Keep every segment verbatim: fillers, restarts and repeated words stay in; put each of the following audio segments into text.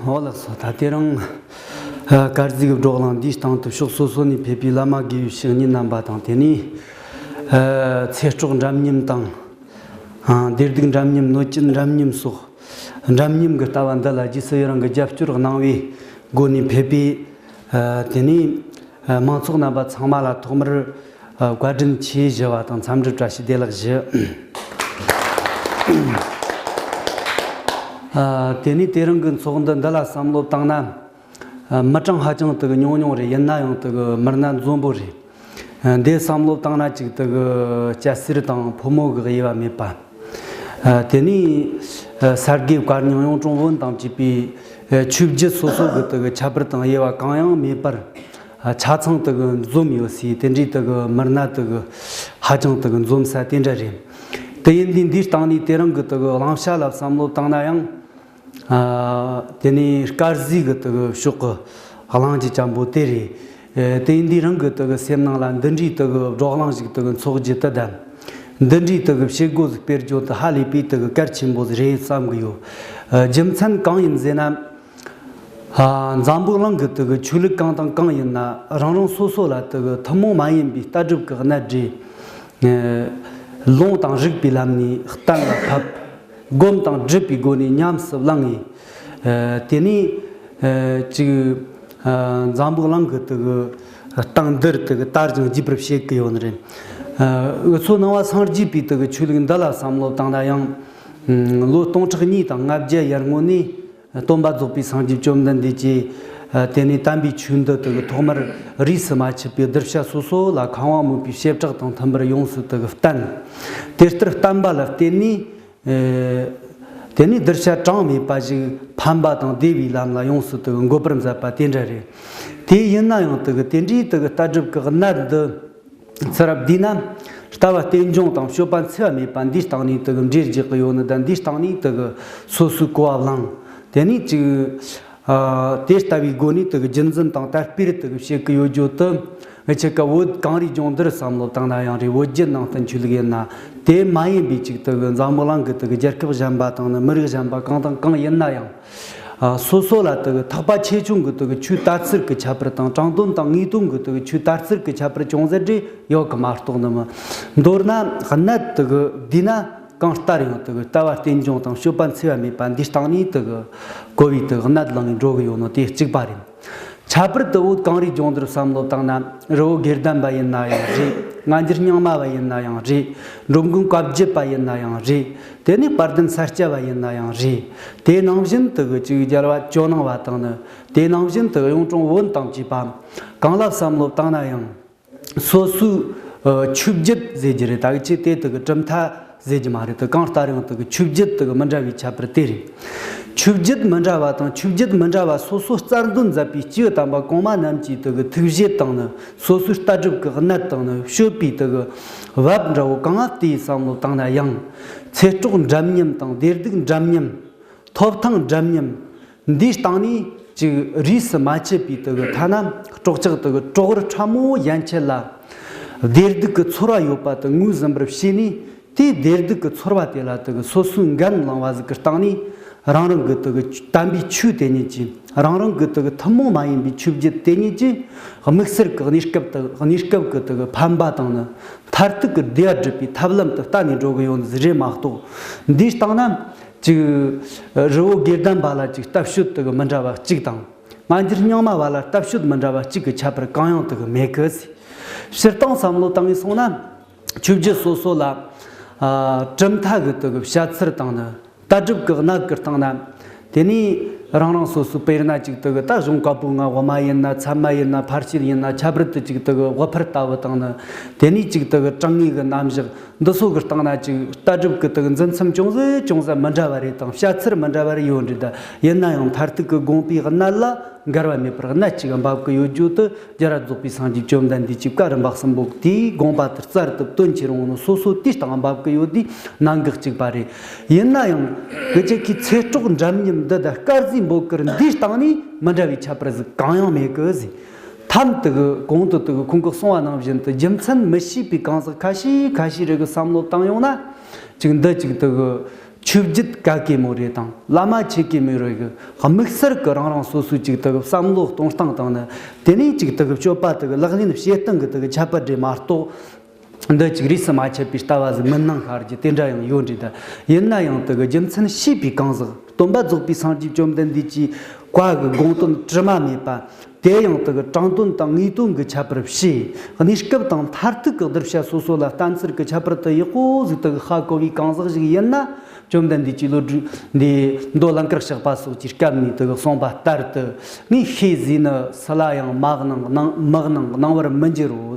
འོ་ལགས་སོ། ད་དེ་རིང་ཨ་དཀར་ཟས་ཀྱི་བགྲོ་གླེང་འདིའི་སྟེང་དུ་ཕྱོགས་སོ་སོ་ནས་ཕེབས་པའི་བླ་མ་དགེ་བའི་བཤེས་གཉེན་རྣམ་པ་དང་། དེ་ནས་ཨ་ཚེ་སྲོག་འདྲ་མཉམ་དང་། ཨ་བདེ་སྡུག་འདྲ་མཉམ། གནོད་སྐྱེལ་འདྲ་མཉམ་སོགས་འདྲ་མཉམ་གྱི་ལྟ་བ་འདི་ལ་རྗེ་སུ་ཡི་རང་གིས་རྒྱབ་སྐྱོར་གནང་བའི་སྒོ་ནས་ཕེབས་པའི། ཨ་དེ་ནས་ཨ་མང་ཚོགས་རྣམ་པ་ཚང་མ་ལ་ཐོག་མར་ཨ་བཀའ་དྲིན་ཆེ་ཞུ་བ་དང་། འཚམས་འདྲི་བཀྲ་ཤིས་བདེ་ལེགས་ཞུ། ཨ་དེ་ནས་དེ་རིང་གི་ཚོགས་འདུ་འདི་ལ་བསམ་བློ་བཏང་ན། ཨ་མི་གྲངས་ཧ་ཅང་དུ་ཉུང་ཉུང་རེད། ཡིན་ན་ཡང་དུ་མི་སྣ་འཛོམས་པོ་རེད། ཨ་འདི་བསམ་བློ་བཏང་ན་ཅིག་དུ་སྐྱ་སེར་དང་ཕོ་མོ་གི་དབྱེ་བ་མེད་པ། ཨ་དེ་ནས་ཨ་ས་དགེ་བཀའ་རྙིང་གཡུང་དྲུང་བོན་དང་བཅས་པའི་ཨ་ཆོས་བརྒྱུད་སོ་སོ་གི་དུ་ཁྱད་པར་དང་དབྱེ་བ་གང་ཡང་མེད་པར། ཨ་ཆ་ཚང་དུ་འཛོམས་ཡོད་སའི་དེ་འདྲའི་དུ་མི་སྣ་དུ་ཧ་ཅང་དུ་འཛོམས་ས་དེ་འདྲ་རེད། དེ་ཡིན་དུས་འདིའི་སྟེང་ནས་དེ་རིང་གི་དུ་གླེང་བྱ་ལ་བསམ་བློ་བཏང་ན་ཡང་། ཨ་དེ་ནས་དཀར་ཟས་ཀྱི་དུ་གི་ཕྱོགས་ཀྱི་གླེང་རྒྱུ་ཅན་པོ་དེ་རེད། ཨེ་དེ་ཡིན་དུས་རང་གི་དུ་གི་སེམས་ནང་ལ་འདི་འདྲའི་དུ་གི་བགྲོ་གླེང་ཞིག་དུ་གི་འཚོགས་རྒྱུ་དེ་དང་། འདི་འདྲའི་དུ་གི་བྱེད་སྒོ་ཞིག་སྤེལ་རྒྱུ་དེ་ཧ་ལས་པའི་དུ་གི་གལ་ཆེན་པོ་ཞིག་རེད་བསམ་གི་ཡོད། ཨ་རྒྱུ་མཚན་གང་ཡིན་ཟེར་ན། ཨ་འཛམ་བུ་གླིང་གི་དུ་གི་ཆོས་ལུགས་གང་དང་གང་ཡིན་ན། རང་རང་སོ་སོ་ལ་དུ་གི་ཐུན་མོང་མ་ཡིན་པའི་ལྟ་གྲུབ་ཀྱི་གནད་རེད། ཨ་ལུང་དང་རིགས་པའི་ལམ་ནས་གཏན་ལ་ཕབ། སྒོམ་དང་སྒྲུབ་པའི་སྒོ་ནས་ཉམས་སུ་བླངས་ངེས། ཨ་དེ་ནས་ཨ་ཅིག་ཨ་འཛམ་བུ་གླིང་གི་དུ་གི་སྟེང་འདིར་དུ་གི་དར་ཞིང་རྒྱས་པར་བྱེད་ཀྱི་ཡོད་ནི་རེད། ཨ་འུ་ཚོ་ནང་པ་སངས་རྒྱས་པའི་དུ་གི་ཆོས་ལུགས་འདི་ལ་བསམ་བློ་བཏང་ན་ཡང་། ལོ་སྟོང་ཕྲག་གཉིས་དང་ལྔ་བརྒྱ་ཡར་སྔོན་ནས་སྟོན་པ་རྫོགས་པའི་སངས་རྒྱས་བཅོམ་ལྡན་འདས་ཀྱིས་ཨ་དེ་ནས་དམ་པའི་ཆོས་འདི་དུ་གི་ཐོག་མར་རིས་སུ་མ་ཆད་པའི་གདུལ་བྱ་སོ་སོ་ལ་གང་བ་མོས་པའི་བྱེ་བྲག་དང་མཐུན་པར་ཡོངས་སུ་དུ་གི་བསྟན། དེ་ལྟར་བསྟན་པ་ལ་བརྟེན་ནས། ཨེ་དེ་ནས་གདུལ་བྱ་གྲངས་མེད་པ་ཞིག་ཕན་པ་དང་བདེ་བའི་ལམ་ལ་ཡོངས་སུ་དུ་འགོད་པར་མཛད་པ་དེ་འདྲ་རེད། དེ་ཡིན་ན་ཡང་དུ་གི་དེ་འདྲའི་དུ་གི་ལྟ་གྲུབ་ཀྱི་གནད་འདི་ཚུར་བསྡུས་ན། ལྟ་བ་རྟེན་འབྱུང་དང་སྤྱོད་པ་འཚེ་བ་མེད་པ་འདིའི་སྟེང་ནས་དུ་གི་འབྲས་རྒྱག་གི་ཡོད་ནི་དང་། འདིའི་སྟེང་ནས་དུ་གི་སོ་སོའི་གོ་བ་བླངས། དེ་ནས་ཅིག་ཨ་དེ་ལྟ་བུའི་སྒོ་ནས་དུ་རྒྱུན་འཛིན་དང་དར་སྤེལ་དུ་བྱེད་ཀྱི་ཡོད་རྒྱུ་དུ། ང་ཆེ་ཀ་བོད་གངས་རིའི་ལྗོངས་འདིར་བསམ་བློ་བཏང་ན་ཡང་རེད། བོད་བརྒྱུད་ནང་བསྟན་ཆོས་ལུགས་ཡིན་ན། དེ་མ་ཡིན་པའི་ཅིག་དུ་འཛམ་བུ་གླིང་གི་དུ་རྒྱལ་ཁབ་གཞན་པ་དང་ནི་མི་རིགས་གཞན་པ་གང་དང་གང་ཡིན་ན་ཡང་། ཨ་སོ་སོ་ལ་དུ་ཐེག་པ་ཆེ་ཆུང་གི་དུ་ཆོས་དར་ཚུལ་གྱི་ཁྱད་པར་དང་། དྲང་དོན་དང་ངེས་དོན་གྱི་དུ་ཆོས་དར་ཚུལ་གྱི་ཁྱད་པར་ཅུང་ཟད་རེ་ཡོད་གི་མ་གཏོགས་ནི་མི། མདོར་ན་གནད་དུ་བསྡུས་ན། གང་ལྟར་ཡང་དུ་ལྟ་བ་རྟེན་འབྱུང་དང་སྤྱོད་པ་འཚེ་བ་མེད་པ་འདིའི་སྟེང་ནས་དུ་གོ་བའི་དུ་གནད་ལངས་ནས་འགྲོ་གི་ཡོད་ནོ་དེ་གཅིག་པ་རེད། ཁྱད་པར་དུ་བོད་གངས་རིའི་ལྗོངས་འདིར་བསམ་བློ་བཏང་ན། རི་བོ་དགེ་ལྡན་པ་ཡིན་ན་ཡང་རེད། སྔ་འགྱུར་རྙིང་མ་བ་ཡིན་ན་ཡང་རེད། འགྲོ་མགོན་བཀའ་བརྒྱུད་པ་ཡིན་ན་ཡང་རེད། དེ་ནས་དཔལ་ལྡན་ས་སྐྱ་བ་ཡིན་ན་ཡང་རེད། དེ་ནང་བཞིན་དུ་གི་ཅིག་རྒྱལ་བ་ཇོ་ནང་བ་དང་ནི། དེ་ནང་བཞིན་དུ་གཡུང་དྲུང་བོན་དང་བཅས་པ་གང་ལ་བསམ་བློ་བཏང་ན་ཡང་། སོ་སོའི་ཨ་ཆོས་བརྒྱུད་ཟེར་རྒྱུ་རེད། ད་གི་ཆེ་དེ་དག་གི་གྲུབ་མཐའ་ཟེར་རྒྱུ་མ་རེད། དུ་གང་ལྟར་ཡང་དུ་གི་ཆོས་བརྒྱུད་དུ་གི་མི་འདྲ་བའི་ཁྱད་པར་དེ་རེད། ཆོས་བརྒྱུད་མི་འདྲ་བ་དང་། ཆོས་བརྒྱུད་མི་འདྲ་བ་སོ་སོ་རྩ་འདོན་མཛད་པའི་སྐྱེས་བུ་དམ་པ་གོང་མ་རྣམས་ཀྱི་དུ་གི་ཐུགས་བཞེད་དང་ནི། སོ་སོའི་ལྟ་གྲུབ་ཀྱི་གནད་དང་ནི། སྤྱོད་པའི་དུ་གི་བབ་འདྲ་བོ་གང་ལ་དེའི་བསམ་བློ་བཏང་ན་ཡང་། ཚེ་སྲོག་འདྲ་མཉམ་དང་། བདེ་སྡུག་འདྲ་མཉམ། ཐོབ་ཐང་འདྲ་མཉམ། འདིའི་སྟེང་ནས་ཅིག་རིས་སུ་མ་ཆད་པའི་དུ་གི་ཐ་ན་སྲོག་ཆགས་དུ་གི་གྲོག་རི་ཕྲ་མོ་ཡན་ཆད་ལ་བདེ་སྡུག་གི་ཚོར་བ་ཡོད་པ་དུ་ངོས་ཟིན་པར་བྱས་ནས། དེའི་བདེ་སྡུག་གི་ཚོར་བ་དེ་ལ་དུ་གི་སོ་སོའི་འགན་བླངས་པ་ཟིག་གི་སྟེང་ནས། རང་རང་གི་དུ་གི་དམ་པའི་ཆོས་དེ་ཉིད་ཀྱིས། རང་རང་གི་དུ་གི་ཐུན་མོང་མ་ཡིན་པའི་ཆོས་བརྒྱུད་དེ་ཉིད་ཀྱིས། དམིགས་བསལ་གྱི་གནས་སྐབས་དུ། གནས་སྐབས་ཀྱི་དུ་གི་ཕན་པ་དང་ནི། མཐར་ཐུག་གི་བདེ་བ་སྒྲུབ་པའི་ཐབས་ལམ་དུ་བལྟ་ནས་འགྲོ་གི་ཡོད་ཟིག་རེད་མ་གཏོགས། འདིའི་སྟེང་ན། ཅིག་རི་བོ་དགེ་ལྡན་པ་ལ་ཅིག་ལྟ་སྤྱོད་དུ་གི་མི་འདྲ་བ་གཅིག་དང་། སྔ་འགྱུར་རྙིང་མ་བ་ལ་ལྟ་སྤྱོད་མི་འདྲ་བ་གཅིག་གི་ཁྱད་པར་གང་ཡང་དུ་གི་མེད་གི་ཟེར། སྤྱིར་བཏང་བསམ་བློ་བཏང་ངས་སོང་ན། ཆོས་བརྒྱུད་སོ་སོ་ལ་ཨ་གྲུབ་མཐའ་གི་དུ་གི་བཤད་ཚུལ་དང་ནི། ལྟ་གྲུབ་ཀྱི་གནད་ཀྱི་སྟེང་ན། དེ་ནས་རང་རང་སོ་སོའི་དཔེར་ན་ཅིག་དུ་གི་ད་གཞུང་བཀའ་པོད་ལྔ། དབུ་མ་ཡིན་ན། ཚད་མ་ཡིན་ན། ཕར་ཕྱིན་ཡིན་ན། ཁྱད་པར་དུ་ཅིག་དུ་གི་དབུ་ཕར་ལྟ་བུ་དང་ནི། དེ་ནས་ཅིག་དུ་གི་དྲང་ངེས་ཀྱི་རྣམ་གཞག་འདི་ཚོ་གི་སྟེང་ན་ཅིག་ལྟ་གྲུབ་ཀྱི་དུ་གི་འཛིན་མཚམས་ཅུང་ཟད་ཅུང་ཟད་མི་འདྲ་བ་རེ་དང་། བཤད་ཚུལ་མི་འདྲ་བ་རེ་ཡོད་རེད། ད་ཡིན་ན་ཡང་མཐར་ཐུག་གི་དགོངས་པའི་གནད་ལ་འགལ་བ་མེད་པར་གནད་གཅིག་འབབ་ཀྱི་ཡོད་རྒྱུ་དུ། རྒྱལ་བ་རྫོགས་པའི་སངས་རྒྱས་བཅོམ་ལྡན་འདས་ཀྱི་བཀའ་རིམ་པ་གསུམ་པོ་དེའི་དགོངས་པ་དེ་རྩལ་དུ་བཏོན་ཕྱིར་འོང་ནོ་སོ་སོ་དེའི་སྟེང་འབབ་ཀྱི་ཡོད་དུས་གནད་འགག་གཅིག་པ་རེད། ཡིན་ན་ཡང་ངེད་ཅག་གི་ཚེ་སྲོག་འདྲ་མཉམ་འདི་དང་དཀར་ཟས་འབོད་སྐུལ་འདིའི་སྟེང་ནས་མི་འདྲ་བའི་ཁྱད་པར་ཟིག་གང་ཡང་མེད་གི་ཟིག། ཐམ་དུ་གི་གོང་དུ་དུ་གི་ཁོང་གིས་གསུངས་པ་ནང་བཞིན་དུ་རྒྱུ་མཚན་མི་ཤེས་པའི་གང་ཟག་ཁ་ཤས་ཁ་ཤས་རེ་གི་བསམ་བློ་བཏང་ཡོང་ན། ཅིག་འདི་ཅིག་དུ་གི་ ཆོས་བརྒྱུད་ག་གེ་མོ་རེ་དང་བླ་མ་ཆེ་གེ་མོ་རེ་གི་དམིགས་བསལ་གི་རང་རང་སོ་སོའི་ཅིག་དག་བསམ་བློ་གཏོང་སྟངས་དང་ནི། དེ་ནས་ཅིག་དག་སྤྱོད་པ་དག་ལག་ལེན་བྱེད་སྟངས་གི་དག་ཁྱད་པར་རེད་མ་གཏོགས། འདི་ཅིག་རིས་སུ་མ་ཆད་པའི་ལྟ་བ་ཟིག་མིན་སྣང་ཤར་རྒྱུ་དེ་འདྲ་ཡང་ཡོད་འདྲ་ད། ཡིན་ན་ཡང་དག་རྒྱུ་མཚན་ཤེས་པའི་གང་ཟག་སྟོན་པ་རྫོགས་པའི་སངས་རྒྱས་བཅོམ་ལྡན་འདས་ཀྱི་བཀའ་གི་དགོངས་དོན་དྲི་མ་མེད་པ། དེ་ཡང་དག་དྲང་དོན་དང་ངེས་དོན་གྱི་ཁྱད་པར་ཕྱེ། གནས་སྐབས་དང་མཐར་ཐུག་གི་གདུལ་བྱ་སོ་སོ་ལ་བསྟན་ཚུལ་གྱི་ཁྱད་པར་དུ་ཡག་པོ་ཟིག་དག་ཧ་གོ་བའི་གང་ཟག་ཞིག་ཡིན་ན། བཅོམ་ལྡན་འདས་ཀྱིས་བློ་གྲོས་འདི་མདོ་ལམ་བཀར་བཤགས་པ་སོགས་ཀྱི་སྐབས་ནས་དག་གསུངས་པ་ལྟར་དུ། ངས་ཤེས་ཟིན་ནི་སུ་ལ་ཡང་མ་གནང་། གནང་མི་གནང་། གནང་བར་མི་འགྱུར་རོ།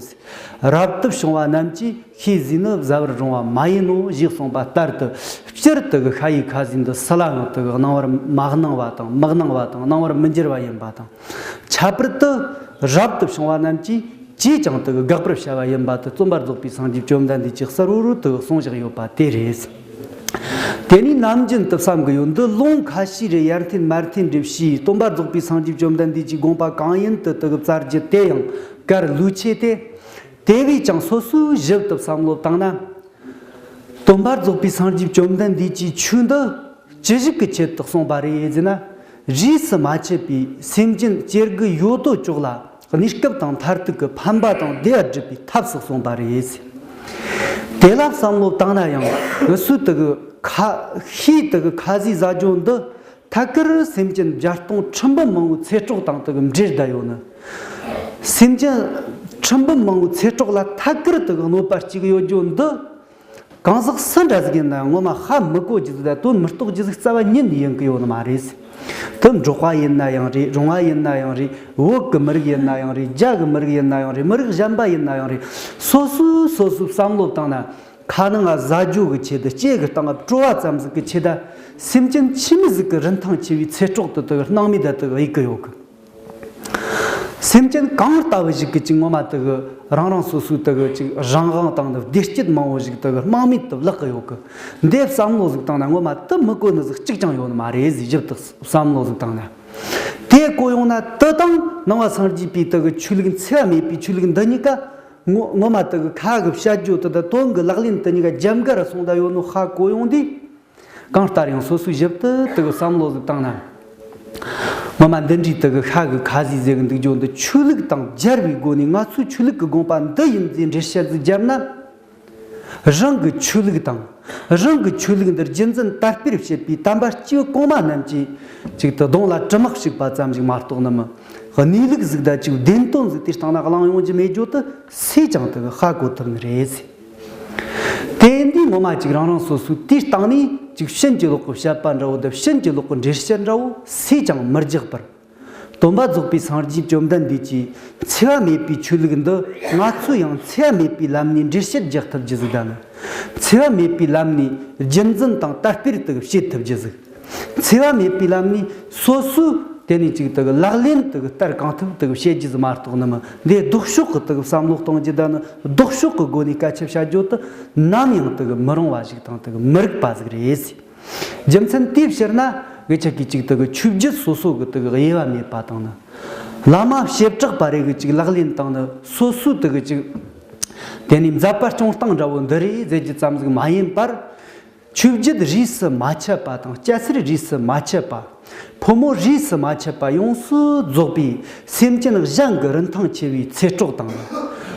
རབ་ཏུ་བྱུང་བ་རྣམས་ཀྱིས་ཤེས་ཟིན་ནི་བཟའ་བར་རུང་བ་མ་ཡིན་ནོ་ཞེས་གསུངས་པ་ལྟར་དུ། སྤྱིར་དུ་ཤ་ཡི་ཁ་ཟས་འདི་སུ་ལའང་དུ་གནང་བར་མ་གནང་བ་དང་། མི་གནང་བ་དང་། གནང་བར་མི་འགྱུར་བ་ཡིན་པ་དང་། ཁྱད་པར་དུ་རབ་ཏུ་བྱུང་བ་རྣམས་ཀྱིས་ཅིས་ཀྱང་དུ་དགག་པར་བྱ་བ་ཡིན་པ་དུ་རྩོམ་པར་རྫོགས་པའི་སངས་རྒྱས་བཅོམ་ལྡན་འདས་ཀྱིས་གསལ་བོར་དུ་གསུངས་བཞག་ཡོད་པ་དེ་རེད། དེ་ནས་ནམ་རྒྱུན་དུ་བསམ་གི་ཡོད། འདི་ལུང་ཁ་ཤས་རེ་ཡར་འཐེན་མར་འཐེན་རེ་བྱས། སྟོན་པ་རྫོགས་པའི་སངས་རྒྱས་བཅོམ་ལྡན་འདས་ཀྱི་དགོངས་པ་གང་ཡིན་དུ་དུ་བཙལ་རྒྱུ་དེ་ཡང་གལ་ལུས་ཆེ་སྟེ། དེ་བས་ཀྱང་སོ་སོའི་ཞིབ་ཏུ་བསམ་བློ་བཏང་ན། སྟོན་པ་རྫོགས་པའི་སངས་རྒྱས་བཅོམ་ལྡན་འདས་ཀྱིས་ཆོས་འདི་ཅི་ཞིག་གི་ཆེད་དུ་གསུངས་པ་རེད་ཟེར་ན། རིས་སུ་མ་ཆད་པའི་སེམས་ཅན་སྐྱེ་དགུའི་ཡོད་དོ་ཅོག་ལ་གནས་སྐབས་དང་མཐར་ཐུག་གི་ཕན་པ་དང་བདེ་བ་སྒྲུབ་པའི་ཐབས་སུ་གསུངས་པ་རེད། དེ་ལ་བསམ་བློ་བཏང་ན་ཡང་འུ་སུ་དུ་གི་ཁ་ཤས་དུ་གི་ཁ་ཟས་ཟ་རྒྱུ་འདི། ཐད་ཀར་སེམས་ཅན་བརྒྱ་སྟོང་ཁྲི་འབུམ་མང་བོའི་ཚེ་སྲོག་དང་དག་འབྲེལ་བསྡད་ཡོད་ནི། སེམས་ཅན་ཁྲི་འབུམ་མང་བོའི་ཚེ་སྲོག་ལ་ཐད་ཀར་དག་གནོད་པ་སྐྱེལ་གི་ཡོད་རྒྱུ་འདི། གང་ཟག་སུ་འདྲ་ཟིག་ཡིན་ན་ངོ་མ་ཧ་མི་གོ་རྒྱུ་ཟིག་དང་དོན་མི་རྟོགས་རྒྱུ་ཟིག་རྩ་བ་ཉིད་ནས་ཡིན་གི་ཡོད་ནི་མ་རེད། དེ་འབྲོག་པ་ཡིན་ན་ཡང་རེད། རོང་བ་ཡིན་ན་ཡང་རེད། བོད་གི་མི་རིགས་ཡིན་ན་ཡང་རེད། རྒྱ་གི་མི་རིགས་ཡིན་ན་ཡང་རེད། མི་རིགས་གཞན་པ་ཡིན་ན་ཡང་རེད། སོ་སོས་སོ་སོའི་བསམ་བློ་བཏང་ན། ཁ་ནང་ང་ཟ་རྒྱུ་གི་ཆེད་དུ་ལྕེ་གི་སྟེང་ང་བྲོ་བ་ཙམ་ཟིག་གི་ཆེད་དུ། སེམས་ཅན་ཆི་མོ་ཟིག་གི་རིན་ཐང་ཆེ་བའི་ཚེ་སྲོག་དེ་དག་སྣང་མེད་དུ་དག་གཡུག་གི་ཡོད་གི། སེམས་ཅན་གང་ལྟ་བུ་ཞིག་གི་ཅིག་ངོ་མ་དག་རང་རང་སོ་སོའི་དག་ཅིག་རང་དབང་དང་ནི་བདེ་སྐྱིད་མང་བོ་ཞིག་དག་རྨེག་མེད་དུ་བརླག་གི་ཡོད་གི། འདི་བསམ་བློ་ཟིག་བཏང་ན་ངོ་མ་དེ་མི་གོ་ནི་ཟིག་གཅིག་ཀྱང་ཡོད་ནི་མ་རེད་ཟེར། ཞིབ་ཏུ་བསམ་བློ་ཟིག་བཏང་ན། དེ་གོ་ཡོང་ན་དེ་དང་ནང་པ་སངས་རྒྱས་པའི་དག་ཆོས་ལུགས་འཚེ་བ་མེད་པའི་ཆོས་ལུགས་འདི་གཉིས་ཀ། ངོ་ངོ་མ་དག་གི་ཁ་གི་བཤད་རྒྱུ་དེ་དང་དོན་གི་ལག་ལེན་དེ་གཉིས་ཀ་རྒྱབ་འགལ་ར་སོང་ད་ཡོད་ནོ་ཧ་གོ་ཡོང་དུས། གང་ལྟར་ཡང་སོ་སོའི་ཞིབ་ཏུ་དག་གི་བསམ་བློ་ཟིག་བཏང་ན། ངོ་མ་འདི་འདྲའི་དག་གི་ཤ་གི་ཁ་ཟས་ཟེར་གི་འདུག་རྒྱུ་འདི་ཆོས་ལུགས་དང་སྦྱར་བའི་སྒོ་ནས་ང་ཚོའི་ཆོས་ལུགས་ཀྱི་དགོངས་པ་འདི་ཡིན་ཟེར་འགྲེལ་བཤད་ཟིག་བརྒྱབ་ན། རང་གི་ཆོས་ལུགས་དང་། རང་གི་ཆོས་ལུགས་འདིར་རྒྱུན་འཛིན་དར་སྤེལ་བྱེད་པའི་དམ་པ་སྐྱེས་བུ་གོང་མ་རྣམས་ཀྱིས་ཅིག་ཏུ་གདོང་ལ་གྲི་དམག་ཞིག་པ་ཙམ་ཞིག་མ་གཏོགས་ནི་མི། གནས་ལུགས་ཟིག་དང་ཅིག་བདེན་དོན་ཟིག་དེའི་སྟེང་ན་གླེང་ཡོང་རྒྱུ་མེད་རྒྱུ་དེ་སུས་ཀྱང་དེ་ཧ་གོ་ཐུབ་ནི་རེད། དེ་འདི་ངོ་མ་ཅིག་རང་རང་སོ་སོའི་དེའི་སྟེང་ནས་ཅིག་ཕྱིན་ཅི་ལོག་གི་བཤད་པ་འདྲ་བོ་དང་ཕྱིན་ཅི་ལོག་གི་འགྲེལ་བཤད་འདྲ་བོ་སུས་ཀྱང་མི་རྒྱག་པར། སྟོན་པ་རྫོགས་པའི་སངས་རྒྱས་བཅོམ་ལྡན་འདས་ཀྱིས་འཚེ་བ་མེད་པའི་ཆོས་ལུགས་འདི་ང་ཚོས་ཡང་འཚེ་བ་མེད་པའི་ལམ་ནས་འགྲེལ་བཤད་རྒྱག་ཐུབ་རྒྱུ་ཟིག་དང་ནི། འཚེ་བ་མེད་པའི་ལམ་ནས་རྒྱུན་འཛིན་དང་དར་སྤེལ་དུ་བྱེད་ཐུབ་རྒྱུ་ཟིག་འཚེ་བ་མེད་པའི་ལམ་ནས་སོ་སོའི་དེ་ནས་ཅིག་དུ་ལག་ལེན་དུ་བསྟར་གང་ཐུབ་དུ་བྱེད་རྒྱུ་ཟིག་མ་གཏོགས་ནི་མི། འདི་ལྡོག་ཕྱོགས་ཀྱི་དུ་བསམ་བློ་གཏོང་རྒྱུ་དང་ནི་ལྡོག་ཕྱོགས་ཀྱི་སྒོ་ནས་སྐད་ཆ་བཤད་རྒྱུ་དུ་ནམ་ཡང་དུ་མི་རུང་བ་ཞིག་དང་དུ་མི་རིགས་པ་ཟིག་རེད། རྒྱུ་མཚན་དེའི་ཕྱིར་ན་འུ་ཅག་གིས་ཅིག་དུ་གི་ཆོས་བརྒྱུད་སོ་སོ་གི་དུ་གི་དབྱེ་བ་མེད་པ་དང་ནི། བླ་མ་བྱེ་བྲག་པ་རེ་གི་ཅིག་ལག་ལེན་དང་ནི་སོ་སོའི་དུ་གི་ཅིག་དེ་ནས་མཛད་པ་སྐྱོང་སྟངས་འདྲ་བོ་འདི་རེད་ཟེར་རྒྱུ་ཙམ་ཟིག་མ་ཡིན་པར། ཆོས་བརྒྱུད་རིས་སུ་མ་ཆད་པ་དང་སྐྱ་སེར་རིས་སུ་མ་ཆད་པ། ཕོ་མོ་རིས་སུ་མ་ཆད་པ་ཡོངས་སུ་རྫོགས་པའི་སེམས་ཅན་གཞན་གྱི་རིན་ཐང་ཆེ་བའི་ཚེ་སྲོག་དང་།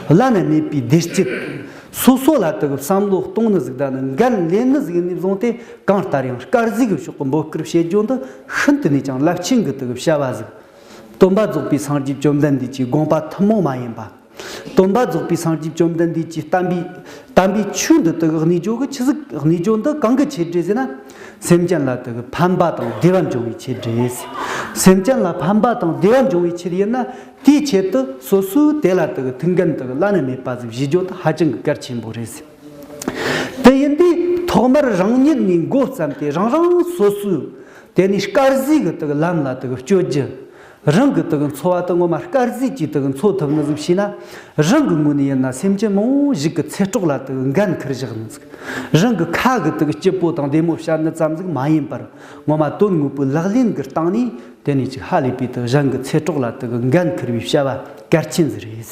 བླ་ན་མེད་པའི་བདེ་སྐྱིད། སོ་སོ་ལ་དུ་བསམ་བློ་གཏོང་ནི་ཟིག་དང་ནི་འགན་ལེན་ནི་ཟིག་ནས་བཟུང་སྟེ། གང་ལྟར་ཡང་དཀར་ཟས་ཀྱི་ཕྱོགས་ཀྱི་འབོད་སྐུལ་བྱེད་རྒྱུ་འདི་ཤིན་ཏུ་ནས་ཀྱང་རླབས་ཆེན་གྱི་དུ་བྱ་བ་ཟིག་སྟོན་པ་རྫོགས་པའི་སངས་རྒྱས་བཅོམ་ལྡན་འདས་ཀྱི་དགོངས་པ་ཐུན་མོང་མ་ཡིན་པ། སྟོན་པ་རྫོགས་པའི་སངས་རྒྱས་བཅོམ་ལྡན་འདས་ཀྱིས་བསྟན་པའི་བསྟན་པའི་ཆོས་འདི་དག་གནས་རྒྱུ་གི་ཆི་ཟིག་གནས་རྒྱུ་འདི་གང་གི་ཆེད་རེད་ཟེར་ན། སེམས་ཅན་ལ་དག་ཕན་པ་དང་བདེ་བ་འབྱུང་བའི་ཆེད་རེད། སེམས་ཅན་ལ་ཕན་པ་དང་བདེ་བ་འབྱུང་བའི་ཆེད་ཡིན་ན། དེའི་ཆེད་དུ་སོ་སོའི་དེ་ལ་དག་མཐུན་རྐྱེན་དག་བླ་ན་མེད་པ་ཟིག་བྱེད་རྒྱུ་དེ་ཧ་ཅང་གི་གལ་ཆེན་པོ་རེད། དེ་ཡིན་དུས་ཐོག་མར་རང་ཉིད་ནས་འགོ་བརྩམས་ཏེ་རང་རང་སོ་སོའི་དེ་ནས་དཀར་ཟས་ཀྱི་དག་ལམ་ལ་དག་སྤྱོད་རྒྱུ། རང་གི་དག་འཚོ་བ་དེ་ངོ་མ་དཀར་ཟས་ཀྱིས་དག་འཚོ་ཐུབ་ནི་ཟིག་བྱས་ན། རང་གི་ངོས་ནས་ཡིན་ན་སེམས་ཅན་མང་བོ་ཞིག་གི་ཚེ་སྲོག་ལ་དག་འགན་འཁུར་བཞག་ནི་ཟིག་རང་གི་ཁ་གི་དག་སྐྱིད་པོ་དང་བདེ་མོ་བཤད་ནི་ཙམ་ཟིག་མ་ཡིན་པར། ངོ་མ་དོན་དངོས་པོའི་ལག་ལེན་གྱི་སྟེང་ནས་དེ་ནས་ཅིག་ཧ་ལས་པའི་དག་གཞན་གྱི་ཚེ་སྲོག་ལ་དག་འགན་འཁུར་བའི་བྱ་བ་གལ་ཆེན་ཟིག་རེད།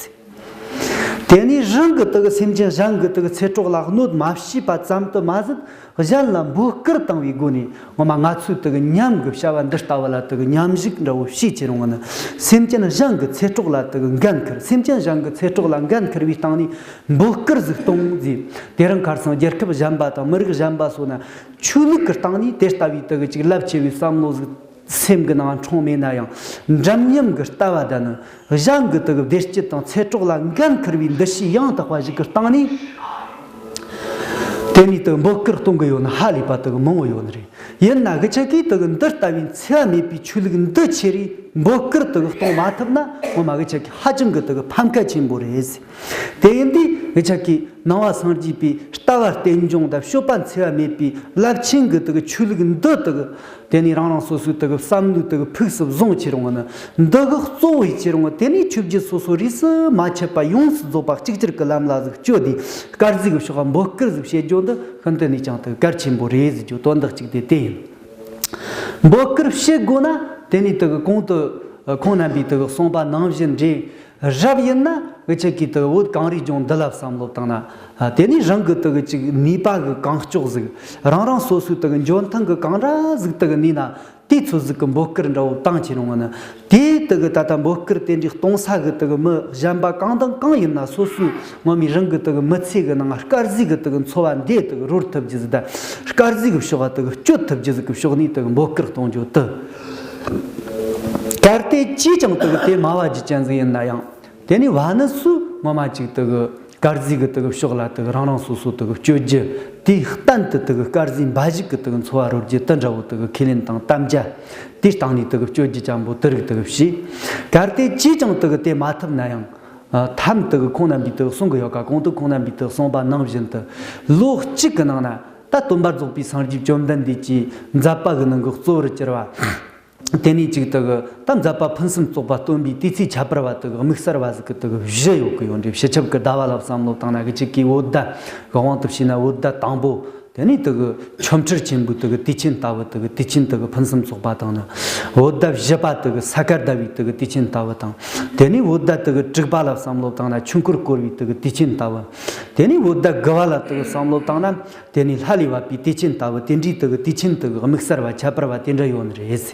དེ་ནས་རང་གི་དེ་གི་སེམས་ཅན་གཞན་གི་དེ་གི་ཚེ་སྲོག་ལ་གནོད་མ་བྱས་པ་ཙམ་དུ་མ་ཟད། གཞན་ལ་འབོད་སྐུལ་བཏང་བའི་སྒོ་ནས་ངོ་མ་ང་ཚོའི་དེ་གི་ཉམས་གི་བྱ་བ་འདི་ལྟ་བུ་ལ་དེ་གི་ཉམས་ཞིབ་འདྲ་བོ་བྱེད་ཀྱི་རུང་ནི། སེམས་ཅན་གཞན་གི་ཚེ་སྲོག་ལ་དེ་གི་འགན་འཁུར། སེམས་ཅན་གཞན་གི་ཚེ་སྲོག་ལ་འགན་འཁུར་བའི་སྟེང་ནས་འབོད་སྐུལ་ཟིག་གཏོང་ཟིག་དེ་རིང་ཁར་སང་རྒྱལ་ཁབ་གཞན་པ་དང་མི་རིགས་གཞན་པ་སོགས་ན་ཆོས་ལུགས་ཀྱི་སྟེང་ནས་དེ་ལྟ་བུའི་དེ་གི་ཅིག་རླབས་ཆེ་བའི་བསམ་བློ་ཟིག་སེམས་ཀྱི་ནང་འཁྲུངས་མེད་ན་ཡང་། འདྲ་མཉམ་གྱི་ལྟ་བ་དང་ནི། གཞན་གྱི་དེ་གི་བདེ་སྐྱིད་དང་ཚེ་སྲོག་ལ་འགན་འཁུར་བའི་འདུ་ཤེས་ཡང་དག་པ་ཞིག་གི་སྟེང་ནས། དེ་ནས་དེ་གི་འབོད་སྐུལ་གཏོང་གི་ཡོད་ན་ཧ་ལས་པ་དེ་གི་མང་བོ་ཡོད་ནི་རེད། ཡིན་ན་གི་ཆ་གིས་དེ་གི་འདི་ལྟ་བུའི་འཚེ་བ་མེད་པའི་ཆོས་ལུགས་འདི་ཆེ་རེ་འབོད་སྐུལ་དེ་གི་གཏོང་མ་ཐུབ་ན། ངོ་མ་གི་ཆ་གིས་ཧ་ཅང་གི་དེ་གི་ཕམ་ཁ་ཆེན་པོ་རེད། དེ་ཡིན་དུས་གི་ཆ་གིས་ནང་པ་སངས་རྒྱས་པའི་ལྟ་བ་རྟེན་འབྱུང་དང་སྤྱོད་པ་འཚེ་བ་མེད་པའི་རླབས་ཆེན་གྱི་དེ་གི་ཆོས་ལུགས་འདི་དེ་གི། དེ་ནས་རང་རང་སོ་སོའི་དེ་གི་བསམ་བློའི་དེ་གི་ཕུགས་སུ་བཟུང་བྱས་རུང་ནི། འདི་གི་གཙོ་བོ་བྱས་རུང་། དེ་ནས་ཆོས་བརྒྱུད་སོ་སོ་རིས་སུ་མ་ཆད་པ་ཡོངས་སུ་རྫོགས་པ་གཅིག་གྱུར་གྱི་ལམ་ལ་ཟིག་བསྐྱོད་དེ། དཀར་ཟས་ཀྱི་ཕྱོགས་ལ་འབོད་སྐུལ་ཟིག་བྱེད་རྒྱུ་འདི་ཤིན་ཏུ་ནས་ཀྱང་དེ་གལ་ཆེན་པོ་རེད་ཟེར་རྒྱུ་དོན་དག་གཅིག་དེ་དེ་ཡིན། འབོད་སྐུལ་བྱེད་དགོས་ན་དེ་ནས་དེ་གི་གོང་དུ་ཁོང་རྣམ་པས་དེ་གི་གསུངས་པ་ནང་བཞིན་རེད། རབ་ཡིན་ན་འུ་ཅག་གིས་དེ་བོད་གངས་རིའི་ལྗོངས་འདི་ལ་བསམ་བློ་བཏང་ན། དེ་ནས་རང་གི་དེ་གི་ཅིག་ནུས་པ་གི་གང་ལྕོགས་ཟིག་རང་རང་སོ་སོའི་དེ་གི་འཇོན་ཐང་གི་གང་འདྲ་ཟིག་དེ་གི་ནུས་ན། དེ་ཚོ་ཟིག་གི་འབོད་སྐུལ་འདྲ་བོ་བཏང་བྱས་རུང་ནི། དེ་དེ་གི་ད་ལྟ་འབོད་སྐུལ་དེ་འདྲའི་གཏོང་ས་གི་དེ་གི་མི་གཞན་པ་གང་དང་གང་ཡིན་ན། སོ་སོའི་ངོ་མའི་རང་གི་དེ་གི་མི་ཚེ་གི་ནང་དཀར་ཟས་གི་དེ་གི་འཚོ་བ་འདི་དེ་གི་རོལ་ཐུབ་རྒྱུ་ཟིག་དང་། དཀར་ཟས་གི་ཕྱོགས་ལ་དེ་གི་བསྐྱོད་ཐུབ་རྒྱུ་ཟིག་གི་ཕྱོགས་ནས་དེ་གི་འབོད་སྐུལ་གཏོང་རྒྱུ་དེ། གལ་ཏེ་ཅིས་ཀྱང་དེ་གི་དེ་སྨྲ་བ་རྒྱུ་ཅན་ཟིག་ཡིན་ན་ཡང་། དེ་ནས་བ་ནི་སུ་ངོ་མ་ཅིག་དེ་གི་དཀར་ཟས་གི་དེ་གི་ཕྱོགས་ལ་དེ་གི་རང་རང་སོ་སོ་དེ་གི་བསྐྱོད་རྒྱུ། དེའི་གཏན་དུ་དེ་གི་དཀར་ཟས་འབའ་ཞིག་གི་དེ་གི་འཚོ་བ་རོལ་རྒྱུ་དེ་འདྲ་བོ་དེ་གི་ཁས་ལེན་དང་དམ་བཅའ། དེའི་སྟེང་ནས་དེ་གི་བསྐྱོད་རྒྱུ་ཅན་པོ་དེ་རིགས་དེ་གི་བྱས། གལ་ཏེ་ཅིས་ཀྱང་དེ་གི་དེ་མ་ཐུབ་ན་ཡང་། ཨ། ཐམ་དེ་གི་ཁོང་རྣམ་པས་དེ་གི་གསུང་གི་ཡོད་ཀ་གོང་དུ་ཁོང་རྣམ་པས་དེ་གི་གསུངས་པ་ནང་བཞིན་དུ། ལོ་གཅིག་གི་ནང་ན་ད་སྟོན་པ་རྫོགས་པའི་སངས་རྒྱས་བཅོམ་ལྡན་འདས་ཀྱི་མཛད་པ་གི་ནང་གི་གཙོ་བོར་གྱུར་བ། དེ་ནས་ཅིག་དེ་གི་ད་མཛད་པ་ཕུན་སུམ་ཚོགས་པ་སྟོན་པའི་དུས་ཚིགས་ཁྱད་པར་བ་དེ་གི་དམིགས་བསལ་བ་ཟིག་གི་དེ་གི་བཞི་ཡོད་གི་ཡོད་རེད། སྤྱི་ཁྱབ་ཀྱི་ཟླ་བ་ལ་བསམ་བློ་བཏང་ན་གི་ཅིག་གི་བོད་ཟླ་གི་དབང་དུ་བྱས་ན་བོད་ཟླ་དང་པོ། དེ་ནས་དེ་གི་ཆོ་འཕྲུལ་ཆེན་པོའི་དེ་གི་དུས་ཆེན་ལྟ་བུ། དེ་གི་དུས་ཆེན་དེ་གི་ཕུན་སུམ་ཚོགས་པ་དང་ནི། བོད་ཟླ་བཞི་པ་དེ་གི་ས་ག་ཟླ་བའི་དེ་གི་དུས་ཆེན་ལྟ་བུ་དང་། དེ་ནས་བོད་ཟླ་དེ་གི་དྲུག་པ་ལ་བསམ་བློ་བཏང་ན་ཆོས་འཁོར་བསྐོར་བའི་དེ་གི་དུས་ཆེན་ལྟ་བུ། དེ་ནས་བོད་ཟླ་དགུ་པ་ལ་དེ་གི་བསམ་བློ་བཏང་ན། དེ་ནས་ལྷ་ལས་བབས་པའི་དུས་ཆེན་ལྟ་བུ། དེ་འདྲའི་དེ་གི་དུས་ཆེན་དེ་གི་དམིགས་བསལ་བ་ཁྱད་པར་བ་དེ་འདྲ་ཡོད་ནི་རེད།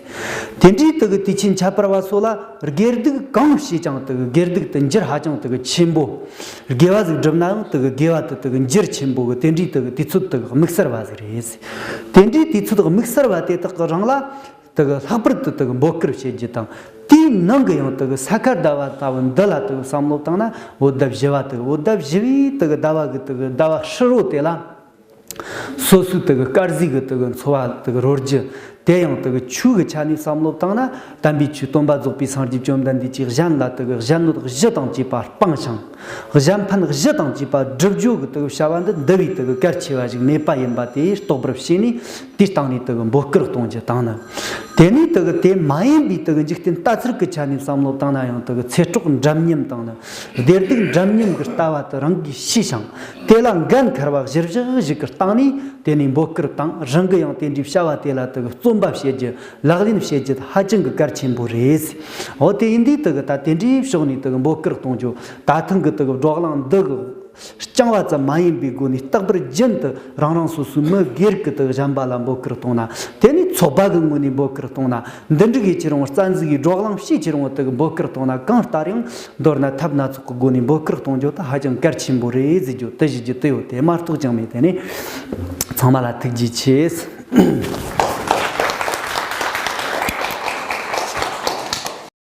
དེ་འདྲའི་དེ་གི་དུས་ཆེན་ཁྱད་པར་བ་སོགས་ལ་དགེ་སྡིག་གང་བྱས་ཀྱང་དེ་གི་དགེ་སྡིག་དེ་འགྱུར་ཧ་ཅང་དེ་གི་ཆེན་པོ། དགེ་བ་ཟིག་བསྒྲུབས་ནའང་དེ་གི་དགེ་བ་དེ་དེ་གི་འགྱུར་ཆེན་པོ་གི་དེ་འདྲའི་དེ་གི་དུས་ཚོད་དེ་གི་དམིགས་བསལ་བ་ཟིག་རེད། དེ་འདྲའི་དུས་ཚོད་དམིགས་བསལ་བ་དེ་དག་གི་རིང་ལ། དེ་གི་ལྷག་པར་དུ་དེ་གི་འབོད་སྐུལ་བྱེད་རྒྱུ་དང་། དེའི་ནང་གི་ཡང་དེ་གི་ས་ག་ཟླ་བ་ལྟ་བུ་འདི་ལ་དེ་གི་བསམ་བློ་བཏང་ན། བོད་ཟླ་བཞི་པ་དེ་གི་བོད་ཟླ་བཞི་པའི་དེ་གི་ཟླ་བ་གི་དེ་གི་ཟླ་བ་ཧྲིལ་བོ་དེ་ལ། སོ་སོའི་དེ་གི་དཀར་ཟས་གི་དེ་གི་འཚོ་བ་དེ་གི་རོལ་རྒྱུ། དེ་ཡང་དེ་གི་ཆོས་གི་ཆ་ནས་བསམ་བློ་བཏང་ན། དམ་པའི་ཆོས་སྟོན་པ་རྫོགས་པའི་སངས་རྒྱས་བཅོམ་ལྡན་འདས་ཀྱིས་གཞན་ལ་དེ་གི་གཞན་གནོད་བཞི་དང་བཅས་པ་སྤངས་ཤིང་། གཞན་ཕན་བཞི་དང་བཅས་པ་བསྒྲུབ་རྒྱུ་གི་དེ་གི་བྱ་བ་འདི་འདི་བས་དེ་གི་གལ་ཆེ་བ་ཞིག་མེད་པ་ཡིན་པ་དེ་རྟོགས་པར་བྱས་ནས། དེའི་སྟེང་ནས་དེ་གི་འབོད་སྐུལ་གཏོང་རྒྱུ་དང་ནི། དེ་ནས་དེ་གི་དེ་མ་ཡིན་པའི་དེ་གི་འཇིག་རྟེན་ལྟ་ཚུལ་གྱི་ཆ་ནས་བསམ་བློ་བཏང་ན་ཡང་། དེ་གི་ཚེ་སྲོག་འདྲ་མཉམ་དང་ནི། བདེ་སྡུག་འདྲ་མཉམ་གྱི་ལྟ་བ་དེ་རང་གིས་ཤེས་ཤིང་། དེ་ལ་འགན་འཁུར་བ་གཞིར་བཞག་ཞིག་གི་སྟེང་ནས། དེ་ནས་འབོད་སྐུལ་དང་། རང་གིས་ཡང་དེ་འདྲའི་བྱ་བ་དེ་ལ་དེ་གི་བརྩོན་པ་བྱེད་རྒྱུ། ལག་ལེན་བྱེད་རྒྱུ་ཧ་ཅང་གི་གལ་ཆེན་པོ་རེད། འོ་དེ་ཡིན་དུས་དེ་གི་ད་དེ་འདྲའི་ཕྱོགས་ནས་དེ་གི་འབོད་སྐུལ་གཏོང་རྒྱུ། ད་ཐེངས་གི་དེ་གི་བགྲོ་གླེང་འདི་གི། རྐྱང་བ་ཙམ་མ་ཡིན་པའི་སྒོ་ནས། རྟག་པར་རྒྱུན་དུ་རང་རང་སོ་སོའི་མི་སྒེར་གྱི་དེ་གི་གཞན་པ་ལ་འབོད་སྐུལ་གཏོང་ན། དེ་ནས་ཚོགས་པ་གི་ངོས་ནས་འབོད་སྐུལ་གཏོང་ན། འདི་འགྲིག་ཡིན་གྱི་རུང་། རྩ་འཛུགས་ཀྱིས་བགྲོ་གླེང་བྱེད་ཀྱི་རུང་། དེ་གི་འབོད་སྐུལ་གཏོང་ན། གང་ལྟར་ཡང་མདོར་ན་ཐབས་སྣ་ཚོགས་ཀྱི་སྒོ་ནས་འབོད་སྐུལ་གཏོང་རྒྱུ་དེ་ཧ་ཅང་གལ་ཆེན་པོ་རེད་ཟེར་རྒྱུ། དེ་ཞུ་རྒྱུ་དེ་ཡོད། དེ་མ་གཏོགས་ཅང་མེད། དེ་ནས་ཚང་མ་ལ་ཐུགས་རྗེ་ཆེ།